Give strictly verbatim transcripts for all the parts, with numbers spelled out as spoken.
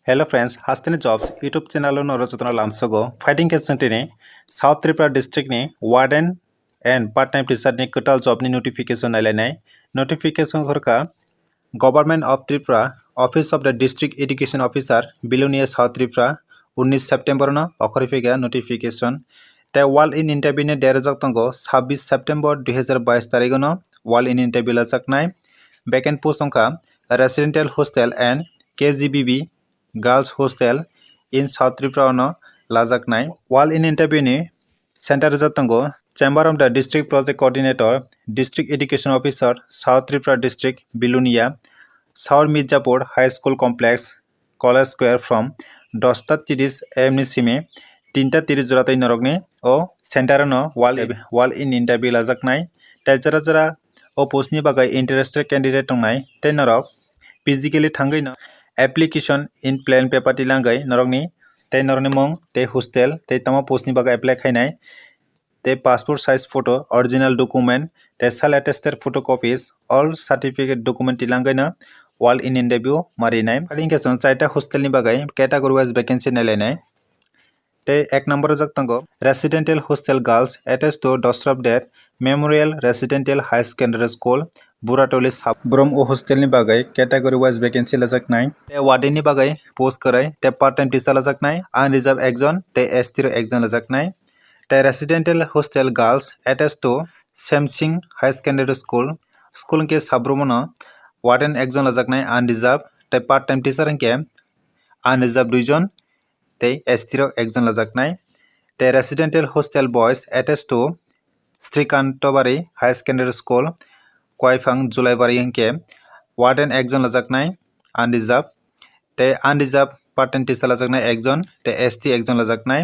Hello friends, Hasteni Jobs YouTube channel o norok jotono lamsogo. Fighting ke chwng tini South Tripura district ni warden and part time teacher ni kwtal job ni notification nailainai. Notification khorka Government of Tripura, Office of the District Education Officer, Bilonia, South Tripura, unnish September no okhoriphiga notification. Tei walk in interview ni date rwjak tongo sabbish September dui hazar bais tarikh no walk in interview lajaknai. Vacant post wngkha residential hostel and K G B B Girls Hostel in South Tripura no lajaknai. Walk in interview ni center rwjak tongo Chamber of the District Project Coordinator, District Education Officer, South Tripura District, Bilonia, South Mirzapur High School Complex, College Square from dosta tiris A M ni simi tinta tiris jora tei norokni o center no walk, walk in interview lajaknai. Tei jora jora o post ni bagwi interested candidate tongnai tei norok physically thangwi no application in plain paper tilangwi norokni tei norokni mung tei hostel tei tamo post ni bagwi apply khainai tei passport size photo, original document tei sal attested photocopies, all certificate document tilangwi no walk in interview marinai. Phai hwnkhe chwng chaita hostel ni bagwi category wise vacancy nailainai. Tei ek number rwjak tongo residential hostel girls attached to Dosrapdet Memorial Residential High Secondary School, Buratoli sub. Brum o hostel ni bagwi category wise vacancy lajaknai. Tei warden ni bagwi post kwrwi tei part time teacher lajaknai, unreserved ekjon tei S T rok ekjon lajaknai. Tei residential hostel girls attached to Semsing High Secondary School, school hwnkhe sabrumono warden ekjon lajaknai unreserved tei part time teacher hwnkhe unreserved duijon tei S T rok ekjon lajaknai. Tei residential hostel boys attached to Srikantobari High Secondary School, Koiphang Julaibari hwnkhe warden ekjon lajaknai unreserved. Tei unreserved part time teacher lajaknai ekjon tei S T ekjon lajaknai.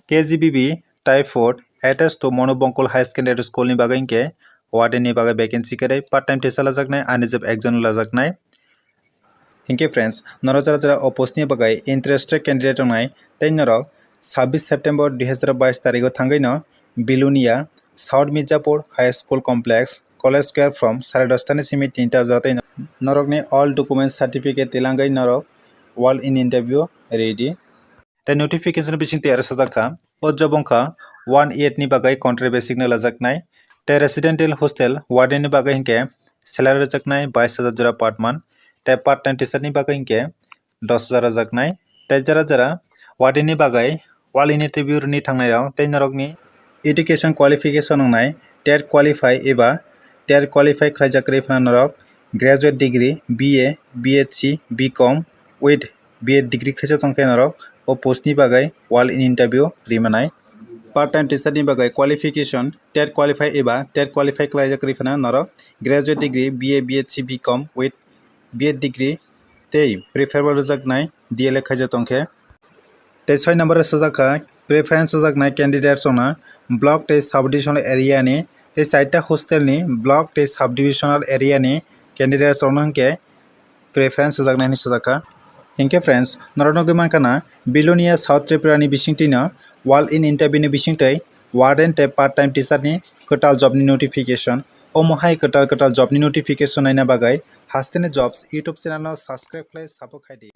K G B B Typhoid attached to Monu Bongkol High Secondary School ni bagwi hwnkhe warden ni bagwi vacancy kwrwi part time teacher lajaknai unreserved ekjon lajaknai. Hinkhe friends, norok jara jara o post ni bagwi interested candidate wngnai tei norok sabbish September dui hazar bais tarikh o thangwi no Bilonia South Mirzapur High School Complex, College Square from sare dosta ni simi tinta jora tei norokni all documents certificate tilangwi norok walk in interview ready. Tei notification bising tiyar sajak kha. O job wngkha one year ni bagwi contract basic no lajaknai. Tei residential hostel warden ni bagwi hinkhe salary rwjaknai bais hajar jora per month. Tei part time teacher ni bagwi hinkhe dos hajar rwjaknai. Tei jara jara warden ni bagwi walk in interview rwni thangnai rok tei norokni education qualification wngnai TET qualify eba TET qualify khlaijak kwrwi phano norok graduate degree B A, B S C, B Com with B Ed degree khaisa tongkhe norok o post ni bagwi walk in interview rimanai. Part time teacher ni bagwi qualification TET qualify eba TET qualify khlaijak kwrwi phano norok graduate degree B A, B S C, B Com with B Ed degree tei preferable rwjaknai D L Ed khaijak tongkhe. Tei soi number o sajak kha preference rwjaknai candidates rokno block tei subdivisional area ni tei chaita hostel ni block tei subdivisional area ni candidates rokno hinkhe preference rwjaknai hinwi sajak kha. Hinkhe friends, norok nugwi mankha na Bilonia South Tripura ni bisingtwi no walk in interview ni bisingtwi warden tei part time teacher ni kwtal job ni notification. Omo hai kwtal kwtal job ni notification naina bagwi Hasteni Jobs YouTube channel no subscribe khlai support khai di.